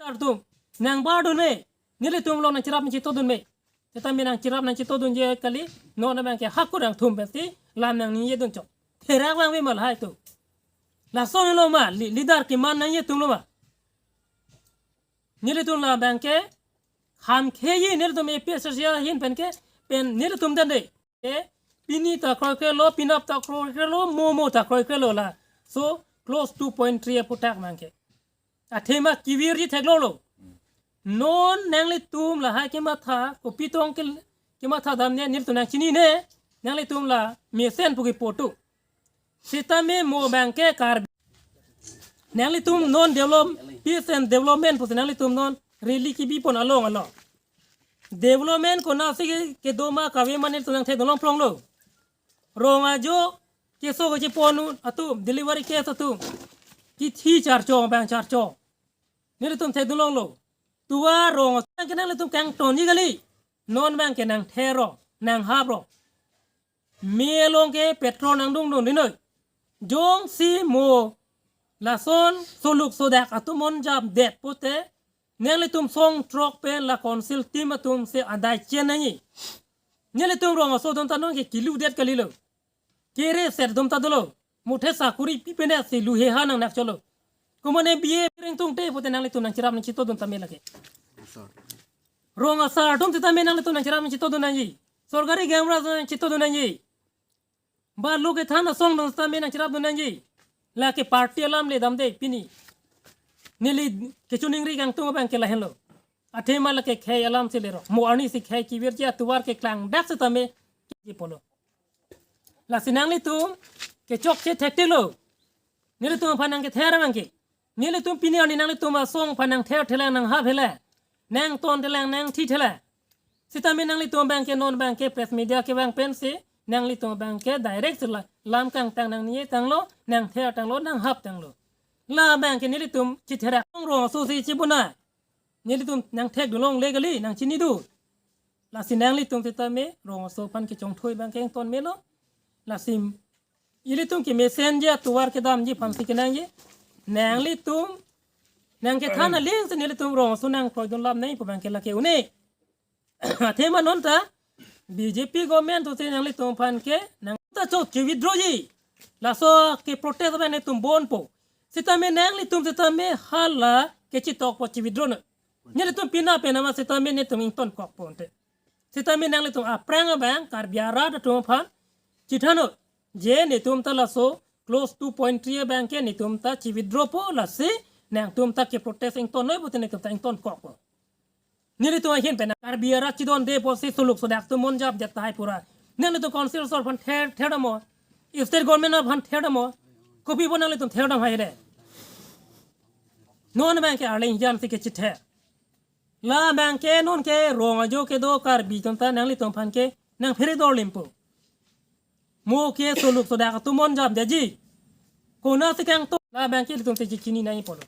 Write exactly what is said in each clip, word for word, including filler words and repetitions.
Atum nang bardun me. Nelitum along nangcherap nangchitodun me. Seta me nangcherap nangchitodunji kali. Non abang ke hakur angthum pensi lam nangningjedun chok. Therak vangve ma lahai atum. Lason lo ma li-, leader keman nangji atum lo ma. Nelitum labang ke kham kheji nelitum A P H L C ahin pen ke pen nelitum dan de. Eh, pini ta kroikrelo, penap ta kroikrelo, mo mo ta kroikrelo la. So, clause two point three aputhak abang ke. Athema kevirji theklonglo. Non nanglitum lahai kematha, kopi tong ke, kematha damne, nelitum nangchinine, nanglitum la mesen pu kepo tu. Seta me mo abang ke Karbi. Nanglitum non develop, peace and development pusi nanglitum non rally kebipon along along. Development konatsi ke, kedo ma kave ma nelitum nangthekdun longphlonglo. Rong ajo keso kachepon atum, delivery case atum. Kithi charcho, abang charcho. Nelitum thekdun longlo. Tovar rong ajo ke nanglitum kangtonji kali. Non abang ke nangthero, nanghapro. Me along ke petrol nangdungdun di noi. Jongsi mo lason soluk sodak atum monjapdet pute, nanglitum song throk pen la council team atum si adai chen nangji. Nelitum rong aso atum ta non ke kiludet kalilo. Kere set atum ta dolo. Muthe sakuri pipenet si luhe ha nang nakcholo. Kumane B A rengtung te pute nanglitum nangcherap nangchitodun tame lake. Rong asar atum seta me nanglitum nangcherap nangchitodun nangji. Sorkari gaonbura nangchitodun nangji. Ba lo kethan asong atum seta me nangcherapdun nangji. Lake party alam le damde pini. Neli kechiningri kangtung abang ke lahenlo. Athema lake khei alam si lero. Mo arni si khei kevirji atovar keklangdak seta me ji polo. Lasi nanglitum kechokche thekthelo. Nelitum aphan nangkether abang ke. Nelitum pini arni nanglitum asong aphan nangther thelang nanghap thelang. Nangton thelang nangthi thelang. Seta me nanglitum abang ke non abang ke press media kevang pensi nanglitum abang ke direct si la lam kangtang nangningje tanglo, nangther tanglo, nanghap tanglo. Labang ke nelitum chitherak rong aso si chibuna. Nelitum nangthekdun longle kali, nangchinidun. Lasi nanglitum seta me rong aso aphan kechongthoi abang ke ington melo. Lasi ilitum kemesenji atovar kedamji aphansi kenangji. Nanglitum nangkethan aling si nelitum rong aso nangkroidun lam nangji pu abang ke lake un-e. Athema non ta B J P government atum si nanglitum aphan ke nang ta chot ke withdraw ji. Laso ke protest abang netum bonpo. Seta me nanglitum seta me hala kechitokpo chi withdraw na. Nelitum pina penama seta me netum ingtonkokpo ante. Seta me nanglitum aphrang abang Karbi arat atum aphan chithano. Je netum ta laso clause two point three abang ke netum ta chi withdraw po lasi nangtum ta ke protest ington noi pute netum ta ingtonkokpo. Nelitum ahin pen Karbi arat chidonde pusi soluk sodak atum monjapdet tahai pura. Nanglitum council asor aphan ther, ther damo. State government aphan ther damo. Kopi pu nanglitum ther dam hai de. Non abang ke arleng jan si kechither. Labang ke non ke rong ajo kedo Karbi atum ta nanglitum aphan ke nangphere dorlimpo. Mo ke soluk sodak atum monjapdetji. Konatsi kangton labang ke ilitum si chini nangji polo.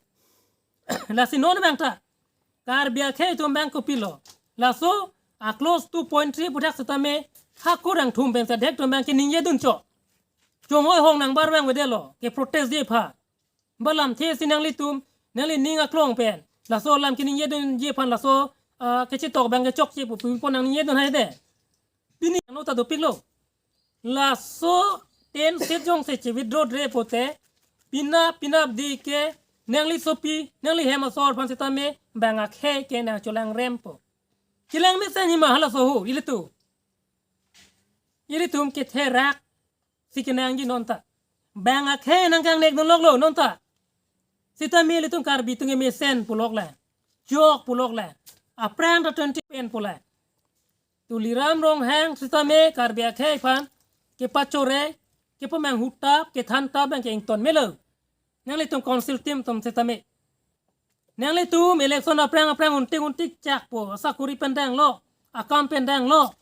Lasi non abang ta Karbi akhei atum abang kopilo. Laso a clause two point three aputhak seta me hakur angthum pen sa dek atum abang ke ningjedun chok. Chonghoi hong nangbar abang vedetlo ke protest ji aphan. Ba lamthe si nanglitum nanglining aklong pen laso lam keningjedunji aphan laso, ah, kechitok abang ke chokche pu pu pon nangningjedun hai de. Pini ano ta dopiklo. Laso ten seat jongsi chi withdraw dre pute pina pina di ke nangli sopi nangli hem asor aphan seta me bang akhei ke nangcholangrempo. Chelang mesen ji ma halaso ho ilitum. Ilitum ketherak si kenangji non ta. Bang akhei nangkangnekdun loklo non ta. Seta me ilitum Karbi atum kemesen pulok la. Chok pulok la. Aphrang ta twenty pen pula. Tuliram Ronghang seta me Karbi akhei aphan kepachore, kepamanghu tap, kethan tap abang ke ington melo. Nanglitum council team atum seta me. Nanglitum election aphrang aphrang untik untik chakpo, asakuri pen danglo, akam pen danglo.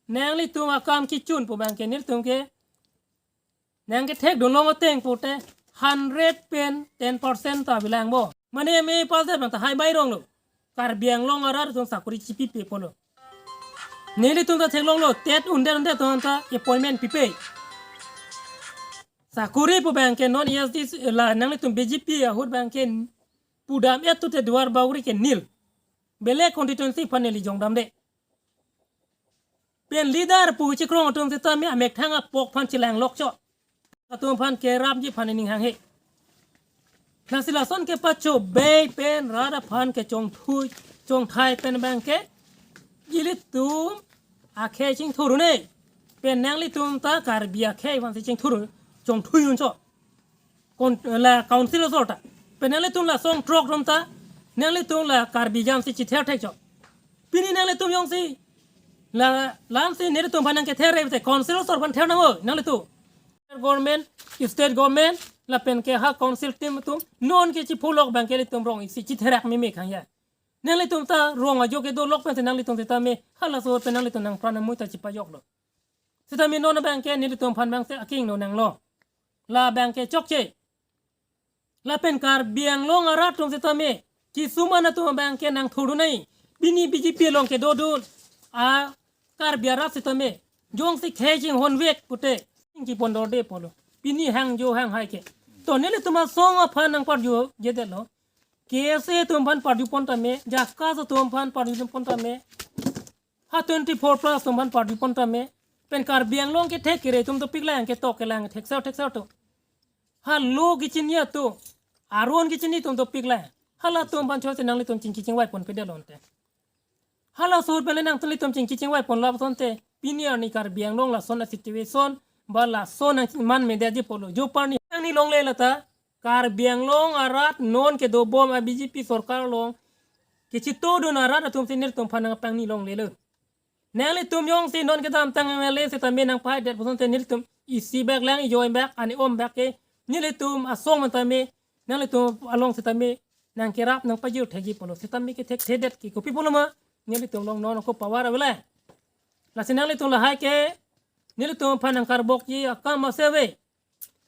Nanglitum akam kechunpo abang ke nelitum ke nangkethekdun long ateng pute hundred pen ten percent ta bilang bo. Mane M A pass abang ta hai bai ronglo. Karbi Anglong arat atum sakuri chipipe pulo. Nelitum ta theklonglo, TET undet undet atum ta appointment pipe. Sakuri pu abang ke non E S D la nanglitum B J P ahut abang ke pudam-et tute Duar Bagori ke nil. Belek constituency aphan neli jongdamde. Pen leader pu chikrong atum sitame amethang apok aphan chilanglok chot. Atum aphan kerapji aphan ning hanghe. Lasi lason kepachobei pen rat aphan kechongthui, chongthai pen abangke ilitum akhei chingthur un-e. Pen nanglitum ta Karbi akhei aphansi chingthur, chongthui un chot. Kon-, la council asor ta. Pen nanglitum la song throk atum ta, nanglitum la Karbi jamsi chither thek chot. Pini nanglitum jongsi la, lamsi nelitum aphan nangkether-re te council asor aphan ther nang-o nanglitum. Government, state government, lapen ke ha council team atum non ke chipholok abangke ilitum rong isi chitherak meme khang ya. Nanglitum ta rong ajo kedo lok pensi nanglitum sitame halaso pen nanglitum nangpran amui ta chipajoklo. Sitame non abangke nelitum aphan abangsi akingno nanglo. La abangke chokche. Lapen Karbi Anglong arat atum sitame kisuman atum abangke nangthur un-e. Pini B J P along kedodun a Karbi arat sitame jongsi khei chinghonvek pute chingki pondorde pulo. Pini hangjo hanghai ke. To nelitum asong aphan nangparjujedetlo. K S A atum aphan parjupon tame, JACAS atum aphan parjupon tame, ha twenty-four plus atum aphan parjupon tame, pen Karbi Anglong kethek kere atum dopiklang, ketok kelang, thekser thekser atum. Ha lo kechini atum, aron kechini atum dopiklang. Halatum aphan chotsi nanglitum chingki chingvai ponpedetlo ante. Halaso pen le nangtum ilitum chingki chingvai ponlo asonte, pini arni Karbi Anglong lason a situation, ba lason nangman media ji pulo. Jo parni nangni longle lata, Karbi Anglong arat non kedobom a B J P sorkar along kechitodun arat atumsi nelitum aphan nangpangni longlelo. Nanglitum jongsi non kedamtang M L A sitame nangpaidet pu asonte nelitum isi bak lang, ijoi bak, ani om bak ke nelitum asong matame nanglitum along sitame nangkerap nangpajir thekji pulo. Sitame kethekthedet ke kopi pulo ma? Nelitum along non ako power avela. Lasi nanglitum lahai ke nelitum aphan nangkarbokji akam ase ave.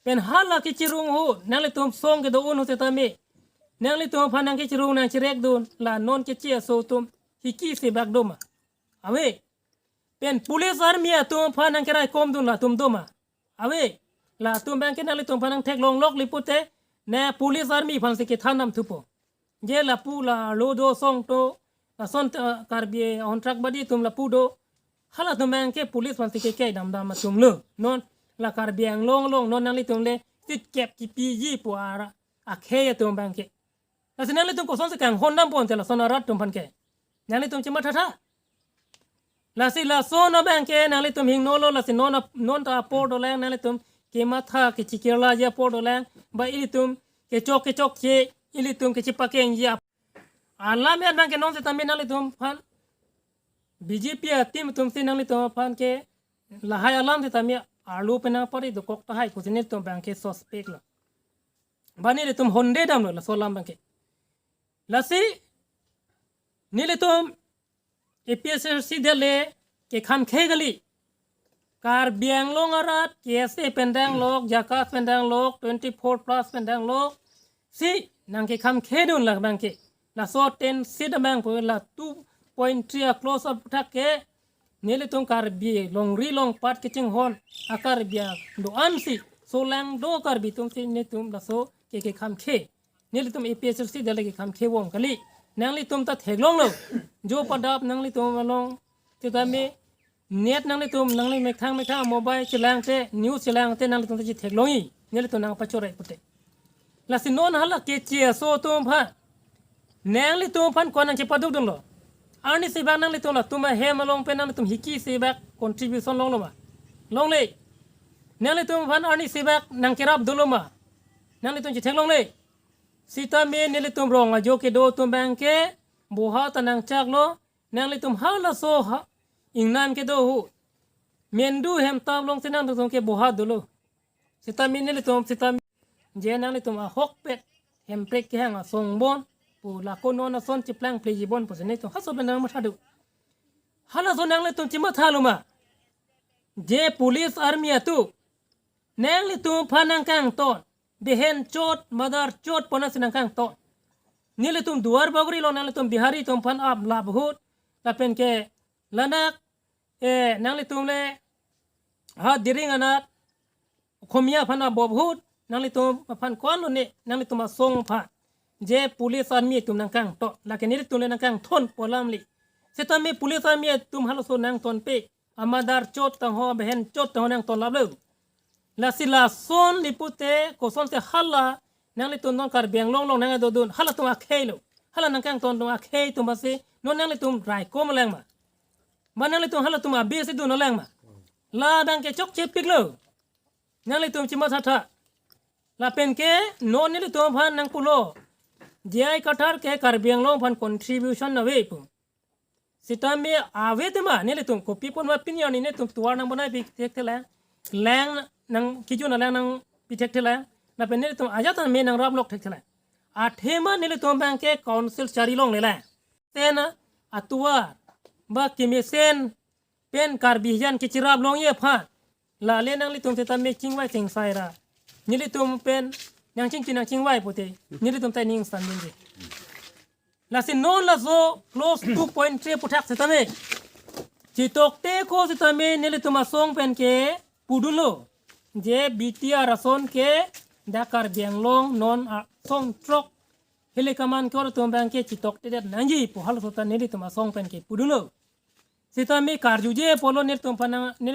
Pen hala kechirung ahut, nanglitum song kedo un ahut sitame, nanglitum aphan nangkechirung nangchirekdun, la non keche aso atum hiki isi bak do ma? Ave. Pen police army atum aphan nangkeraikomdun latum do ma? Ave. Latum abangke nanglitum aphan nangtheklonglok li pute, ne police army aphansi kethan damthupo. Je lapu la lo do song to, lason ta Karbi Anglong Kontrakbadi atum lapu do. Halatum abangke police aphansi kekei damdam atumlo. Non la Karbi Anglong along non nanglitum le sitkep kipiji pu ara akhei atum abangke. Lasi nanglitum kosonsi kanghon damponte lason arat atum aphan ke? Nanglitum chimathatha. Lasi lason abangke nanglitum hingnolo, lasi non ap-, non ta apor dolang, nanglitum kematha kechikirlaji apor dolang, ba ilitum kechok kechokche, ilitum kechipakengji ap-, alam ya abangke non sitame nanglitum aphan B J P a team atumsi nanglitum aphan ke lahai alam sitame arlo pen nangpari dokok tahai pusi nelitum abangke suspect lo. Ba nelitum honde damlo laso alam abangke. Lasi nelitum A P H L C det le kekhamkhe kali. Karbi Anglong arat K S A pen danglok, JACAS pen danglok, twenty-four plus pen danglok. Si nangkekhamkhedun la abangke. Laso ten seat abang pu la two point three a close up thak ke nelitum Karbi longri longpat kechinghon a Karbi adoan si, solang do Karbi atumsi nelitum laso ke kekhamkhe. Nelitum A P H L C det le kekhamkhe bom kali. Nanglitum ta theklonglo. Jo padap nanglitum along sitame net nanglitum nangli methang methang mobile chelangte, news chelangte nanglitum ta chitheklongji. Nelitum nangpachorei pute. Lasi non hala keche aso atum aphan, nanglitum aphan ko-an nangchepadukdunlo? Arnisi bak nanglitum latum ahem along pen nanglitum hiki isi bak contribution longlo ma? Longle. Nanglitum aphan arnisi bak nangkerap dolo ma? Nanglitum chitheklongle. Sitame nelitum rong ajo kedo atum abangke boha ta nangchaklo, nanglitum halaso ha ingnam kedo ahut. Mendu hemtap alongsi nanglitum ke boha dolo. Sitame nelitum, sitame je nanglitum ahokpet Hemprek kehang asong bon pu, lako non ason chiplangpleji bon pusi nelitum halaso pen nangmathadu. Halaso nanglitum chimathalo ma? Je police army atum nanglitum aphan nangkangton, behen chot, mother chot pu nangsi nangkangton. Nelitum Duar Bagori along nanglitum Bihari atum aphan aplap ahut, lapen ke ladak, eh, nanglitum le ha Dering anat Okhomia aphan abop ahut, nanglitum aphan ko-an lone, nanglitum asong aphan. je police army atum nangkangton, lake nelitum le nangkangthon pu alam le. Sitame police army atum halaso nangtonpe, amadar chot tangho, abehen chot tangho nangtonlaplo. Lasi lason le pute kosonsi hala nanglitum non Karbi Anglong along nangdodun, halatum akhei lo. Hala nangkangton atum akhei atum basi non nanglitum raikom alang ma? Ba nanglitum halatum abirsi dun alang ma? La abangke chokchepiklo. Nanglitum chimathatha. Lapen ke non nelitum aphan nangpulo, J I Kathar ke Karbi Anglong aphan contribution ave pu. Sitame ave tema nelitum kopi pon ma pini arni nelitum tovar nangbonai pi thekthelang. Lang nangkijun alang nangpi thekthelang. Lapen nelitum ajat tame nangraplok thekthelang. Athema nelitum abangke council chari longlelang. Tena atovar ba kemesen pen Karbi hijan kechirap longji aphan, lale nanglitum sitame chingvai chingsai ra, nelitum pen nangchingki nangchingvai pute, nelitum ta ning sandunji. Lasi non laso clause two point three aputhak sitame chitokte ko sitame nelitum asong pen ke pudunlo, je B T R ason ke dak Karbi Anglong non asong throk hile kaman ke atum abangke chitoktedet nangji pu halaso ta nelitum asong pen ke pudunlo. Sitame karjuje apotlo nelitum aphan nang